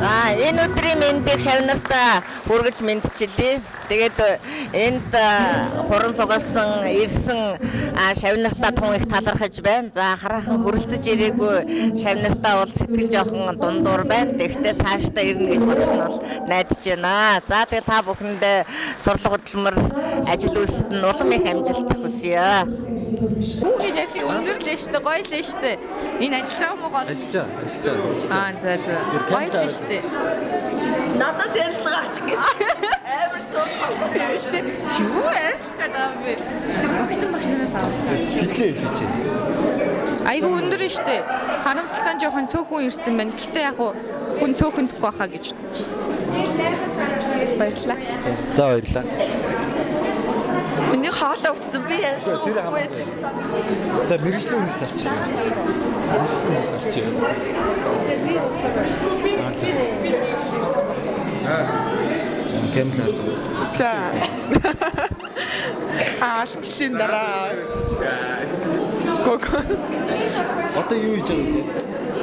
За, энэ өдрийн мэндийг шавнартаа хүргэж мэндчилье. Тэгээд энд хуран цугасан ирсэн шавнартаа тун их талархаж байна. За, хараахан хүрэлцэж ирээгүй шавнартаа бол сэтгэл жоохон дундуур байна. Тэгэхдээ цаашдаа ирнэ гэж багш нь бол найдаж байна. За, тэгээд та бүхэндээ сурлага хөдөлмөр ажил үйлсэд нь улам их амжилт хүсье. Хүүгийн яхи өндөр лээ штэ, гоё лээ штэ. Энэ ажиллаж байгаа мó гол. Ажиллаж байгаа, ажиллаж байгаа. Ажиллаж байгаа. Аа, за за. Гоё лээ штэ. Надаас ярилцлага авчих гэж. Амар суу. Тийм штэ. Юу ярих гэдэг юм бэ? Тэр багш нар багш нараас авсан. Сэтгэлээ хэлээч. Айгу өндөр штэ. Харамсалтай нь жоохон цөөхөн ирсэн байна. Гэтэ яг хүн цөөхөндөхгүй байхаа гэж бодож штэ. Баярлалаа. За, баярлалаа. Миний хоолой өвдсөн, би ярилцлага өгөхгүй. За, мэргэжлийн хүнээс авчих. Мэргэжлийн хүнээс авчих. Кемлэр. За. А, олон жилийн дараа. Гог. Одоо юу хийж байгаа вэ?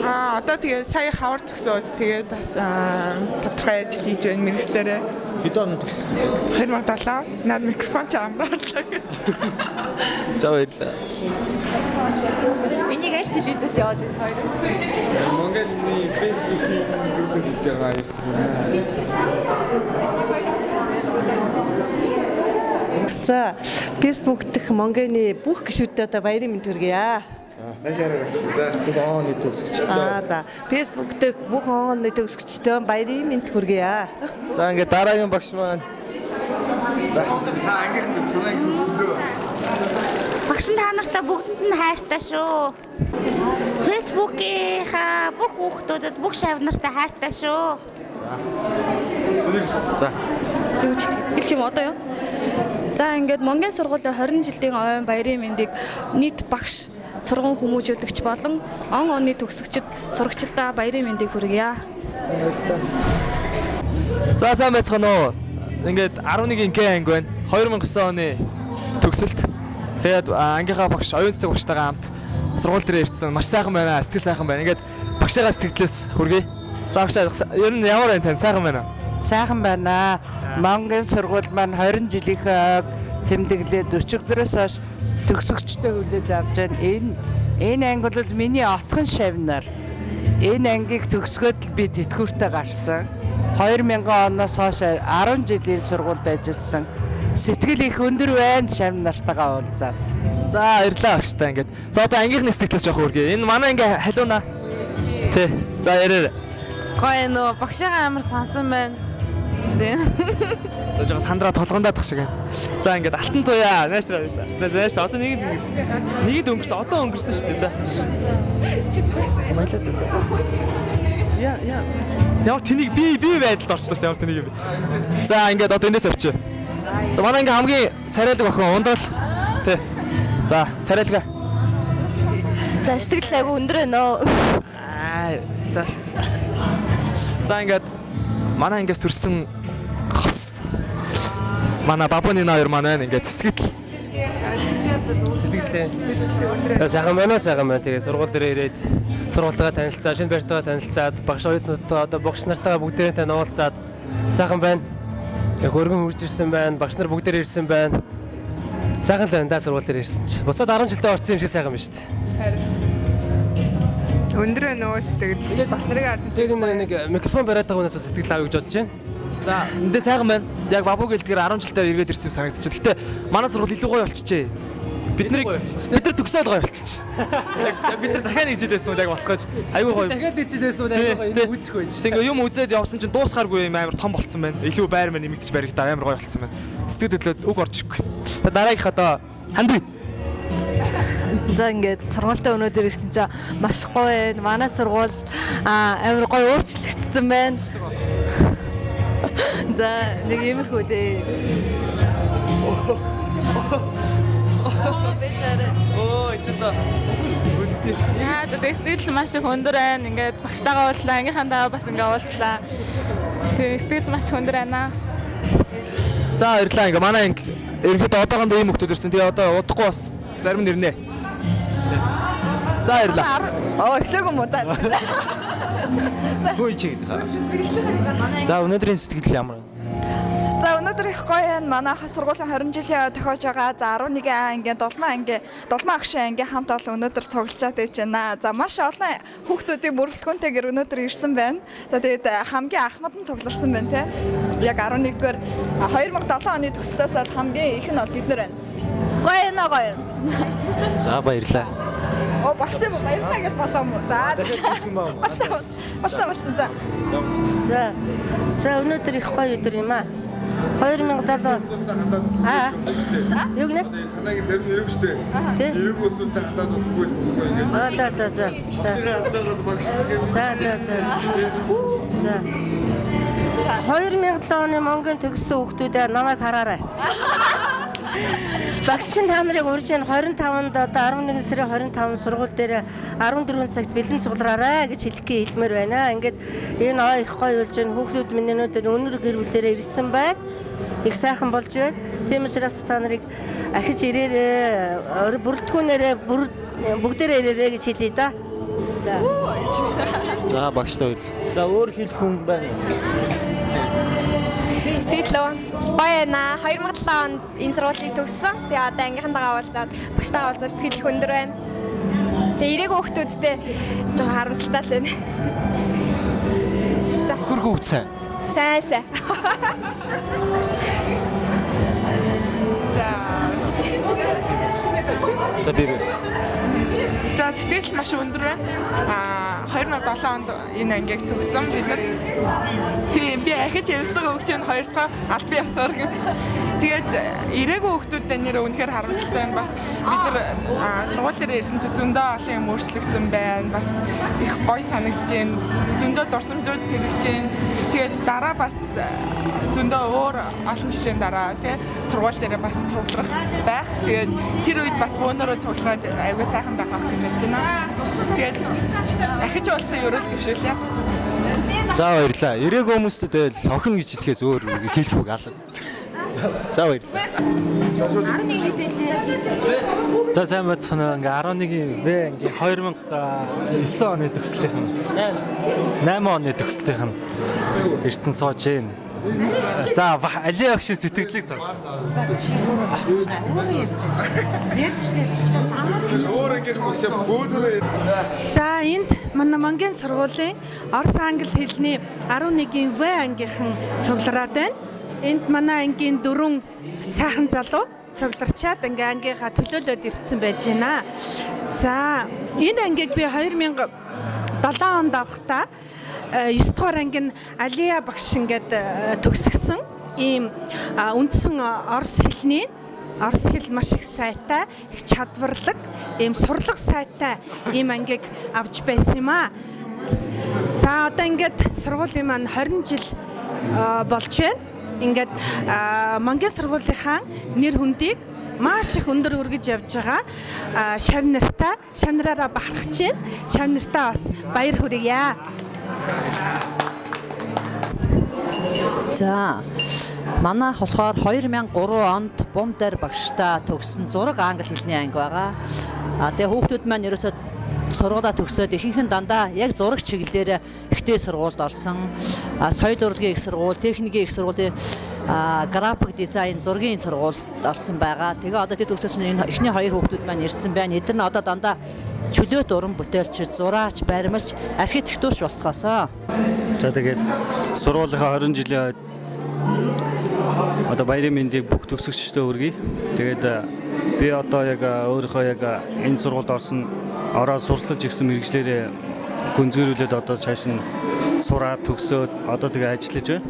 А, одоо тэгээ сая хавар төгсөөд тэгээд бас тодорхой ажил хийж байна мэргэжлээрээ. Хэдэн оны төгсөлт вэ? 2007. Наад микрофон ч амгаарлаа. За, баярлалаа. Энийг аль телевизээс яваад байна хоёр? Монголын Facebook-ийн группээс явж байгаа юм. За, Facebook дэх Монголын бүх гишүүддээ одоо баярын мэнд хүргье. За, за, бүх онны төгсөгчдөө. Аа, за, Facebook дэх бүх онны төгсөгчдөө баярын мэнд хүргье. За, ингээд дараагийн багш маань. За, ангийнхан түрүү зөндөө. Багш нь та нартай бүгдэнд нь хайртай шүү. Facebook-ийнхаа бүх хүүхдүүдэд, бүх шав нартай хайртай шүү. За. Юу ч хэлэх юм одоо юу? За, ингээд Монгийн сургуулийн 20 жилийн ойн баярын мэндийг нийт багш, сургууль хүмүүжүүлэгч болон он оны төгсөгчд, сурагчдаа баярын мэндийг хүргье. За, сайн байцгаана уу? Ингээд 11 К анги байна. 2009 оны төгсөлт. Тэгээд ангийнхаа багш оюун цэцэг багштайгаа хамт сургууль дээр ирсэн. Маш сайхан байна. Сэтгэл сайхан байна. Ингээд багшаагаа сэтгэлээс хүргэе. За, багшаа, ер нь ямар байна тань? Сайхан байна уу? Сайхан байна. Монголын сургууль маань 20 жилийнхээ ойг тэмдэглээд өчигдрөөс хойш төгсөгчдөө хүлээж авч байна. Энэ анги бол миний отхон шавнар. Энэ ангийг төгсгөөд л би тэтгэвртэй гарсан. 2000 оноос хойш 10 жилийн сургуульд ажилласан. Сэтгэл их өндөр байна шав нартайгаа уулзаад. За, баярлалаа багштай ингээд. За, одоо ангийнхны сэтгэлээс жоох хүргэе. Энэ манай анги халиуна. Тэ. За, яриарай. Гоё нөө багшаагаа амар сансан байна. Тэ. За, жоохон сандраа толгондоодох шиг байна. За, ингээд алтан туяа. Наашраа. За, нааш одоо нэг нэгэд өнгөрсөн. Одоо өнгөрсөн шүү дээ. За. Баярлалаа. За. Яа, яа. Ямар тэнийг би байдалд орчлоо шүү дээ. Ямар тэнийг би. За, ингээд одоо эндээс авчи. За, манай ингээ хамгийн царайлаг охин ундаал. Тэ. За, царайлага. За, сэтгэл айгу өндөр байна оо. Аа, за. За, ингээд манай ангиас төрсэн хос. Манай бабуны хоёр маань байна ингээд сэтгэл. Сэтгэлээ. Сайхан байна уу, сайхан байна. Тэгээ сургууль дээр ирээд сургуультайгаа танилцаа, шинэ байртайгаа танилцаад, багш оюутнуудтай, одоо багш нартайгаа бүгдээрээ тань уулзаад сайхан байна. Яг өргөн хурж ирсэн байна. Багш нар бүгдээр ирсэн байна. Сайхан л байна да сургууль дээр ирсэн чи. Буцаад 10 жилдээ орсон юм шиг сайхан байна шүү дээ. Өндөр байна уу сэтгэл. Багш нарыг харсан Тэгээд энэ нэг микрофон бариад байгаа хүнээс бас сэтгэл авъя гэж бодож байна. За, эндээ сайхан байна. Яг бабуг хэлдгээр 10 жилдээ эргээд ирсэн юм санагдчих. Гэтэ манай сургууль илүү гоё болчихжээ. Бид нарыг бид нар төгсөөл гоё болчих. Яг бид нар дахиад нэг жил байсан бол яг болох гэж айгүй гоё. Дахиад нэг жил байсан бол айгүй гоё энэ үзэх байж. Тэг ингээ юм үзээд явсан чинь дуусахааргүй юм амар том болцсон байна. Илүү байр маань нэмэгдэж баригдаа амар гоё болцсон байна. Сэтгэл хөдлөлт үг орж ирэхгүй. Та дараагийнх одоо хандив. За, ингээд сургуультай өнөөдөр ирсэн чинь маш гоё байна. Манай сургууль амар гоё өөрчлөгдсөн байна. За, нэг иймэрхүү дээ. Өө, чи одоо үлсний. Яа, за, тэгээд сэтгэл маш их өндөр байна. Ингээд багштайгаа уулзлаа, ангийнхантайгаа бас ингээд уулзлаа. Тэгээд сэтгэл маш их өндөр байна. За, баярлалаа. Ингээ манай анги ерөнхийдөө одоохондоо ийм хүмүүс ирсэн. Тэгээ одоо удахгүй бас зарим нь ирнэ. За, баярлалаа. Оо, эхлээгүй юм уу? За. Хөөе чи гэдэг. За өнөөдрийн сэтгэл ямар вэ? За өнөөдөр их гоё байна. Манай сургуулийн 20 жилийн тохиож байгаа. За 11 А ангийн Дулмаа ангийн Дулмаа агшин ангийн хамт олон өнөөдөр цуглчаад байж байна. За маш олон хүүхдүүдийн бүрэлдэхүүнтэйгээр өнөөдөр ирсэн байна. За тэгээд хамгийн ахмад нь цугларсан байна те. Яг 11-р 2007 оны төгсөлтөөс бол хамгийн их нь бол бид нар байна. Гоё байна гоё. За баярлалаа. Оо болцсон юм уу? Баярлалаа гэж болоо юм уу? За. Болцсон болцсон болцсон за. За. За өнөөдөр их гоё өдөр юм аа. 2007. Аа. Юу гинэ? Танагийн зарим нэрэг штэ. Нэрэг усуудтай хатаад бас үгүй л ингээд. Аа за за за. Багшгаа авч байгаад багш нэг. За за за. За. 2007 оны Монгийн төгссөн хүүхдүүдээ намайг хараарай. Багш чинь та нарыг урьж байна 25-нд одоо 11 сарын 25 сургууль дээр 14 цагт бэлэн цуглараарай гэж хэлэх гээ хэлмээр байна. Ингээд энэ ой их гоё болж байна. Хүүхдүүд минь өнөөдөр өнөр гэр бүлээрээ ирсэн байна. Их сайхан болж байна. Тийм учраас та нарыг ахиж ирээрээ, бүрэлдэхүүнээрээ бүгдээрээ ирээрээ гэж хэлье да. За. За багштай баярлалаа. За өөр хэлэх хүн байна уу? Сэтгэл гоё байна. 2007 онд энэ сургуулийг төгссөн. Тэгээ одоо ангийнхантайгаа уулзаад, багштайгаа уулзаад сэтгэл их өндөр байна. Тэгээ ирээгүй хүүхдүүдтэй жоохон харамсалтай л байна. Нөхөр хүүхд сайн. Сайн сайн. За би. За сэтгэл маш өндөр байна. Аа 2007 онд энэ ангийг төгссөн бид нар. Тийм би ахиж ярилцлага өгч байна хоёр дахь албан ёсоор гэх. Тэгээд ирээгүй хүүхдүүдтэй нэр үнэхээр харамсалтай байна. Бас бид нар сургууль дээр ирсэн чинь зөндөө олон юм өөрчлөгдсөн байна. Бас их гоё санагдаж байна. Зөндөө дурсамжууд сэргэж байна. Тэгээд дараа бас зөндөө өөр олон жилийн дараа тий сургууль дээр бас цугларах байх. Тэгээд тэр үед бас бөөнөрөө цуглараад айгүй сайхан байх ах гэж бодож байна. Тэгээд ахиж уулзах ерөөл төвшөөлье. За баярлалаа. Ирээгүй хүмүүстээ тэгэл охин гэж хэлэхээс өөр хэлэх үг алга. За баярлалаа. За сайн байцгаана уу. Ингээ 11-ийн В ангийн 2009 оны төгслийнх нь 8 оны төгслийнх нь ирсэн сууж гин. За Али агшийн сэтгэлийг сонс. За чи өөрөө ярьж ярьж ярьж өөр ингэж багшаа бөөдөрөө. За энд манай Монгийн сургуулийн орос англи хэлний 11-ийн В ангийнхан цуглараад байна. Энд манай ангийн дөрвөн сайхан залуу цугларчаад ингээ ангийнхаа төлөөлөөд ирсэн байж байна. За энэ ангийг би 2007 онд авахдаа 9 дугаар анги нь Алия багш ингээд төгсгсөн ийм үндсэн орос хэлний орос хэл маш их сайтай, их чадварлаг, ийм сурлага сайтай ийм ангийг авч байсан юм аа. За одоо ингээд сургуулийн маань 20 жил болж байна. Ингээд Монгийн сургуулийнхаа нэр хүндийг маш их өндөр өргөж явж байгаа шав нартай, шав нараараа бахархаж байна. Шав нартаа бас баяр хүргье. За манайх болохоор 2003 онд бум дээр багштай төгссөн зураг англи хэлний анги байгаа. А тэгээ хүүхдүүд маань ерөөсөө сургуулаа төгсөөд ихэнх нь дандаа яг зураг чиглэлээр ихтэй сургуульд орсон. Соёл урлагийн их сургууль, техникийн их сургуулийн график дизайн, зургийн сургуульд орсон байгаа. Тэгээ одоо тэд төгсөөсөн энэ эхний хоёр хүүхдүүд маань ирсэн байна. Эдгээр нь одоо дандаа чөлөөт уран бүтээлч, зураач, баримлч, архитектурч болцгоосоо. За тэгээд сургуулийнхаа 20 жилийн одоо баярын мэндийг бүх төгсөгчдөө хүргэе. Тэгээд би одоо яг өөрийнхөө яг энэ сургуульд орсон ороо суралцаж ирсэн мэргэжлээрээ гүнзгийрүүлээд одоо цааш нь сураад төгсөөд одоо тэгээ ажиллаж байна.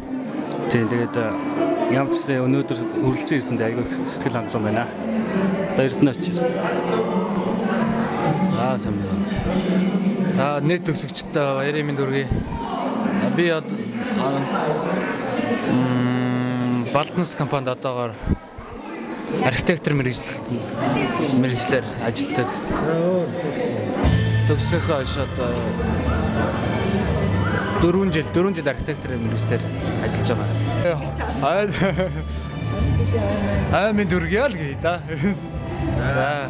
Тийм тэгээд ямар ч гэсэн өнөөдөр үргэлжлэн ирсэнд айгүй сэтгэл хангалуун байна. Одоо Эрдэнэ очив. Аа сайн байна. За нийт төгсөгчдөө баярын мэнд хүргэе. Би Балднес компанид одоогоор архитектор мэргэжлээр ажилладаг. Төгснөөс хойш одоо 4 жил архитектор мэргэжлээр ажиллаж байгаа. Аа минь дүргийа л гээ да. За.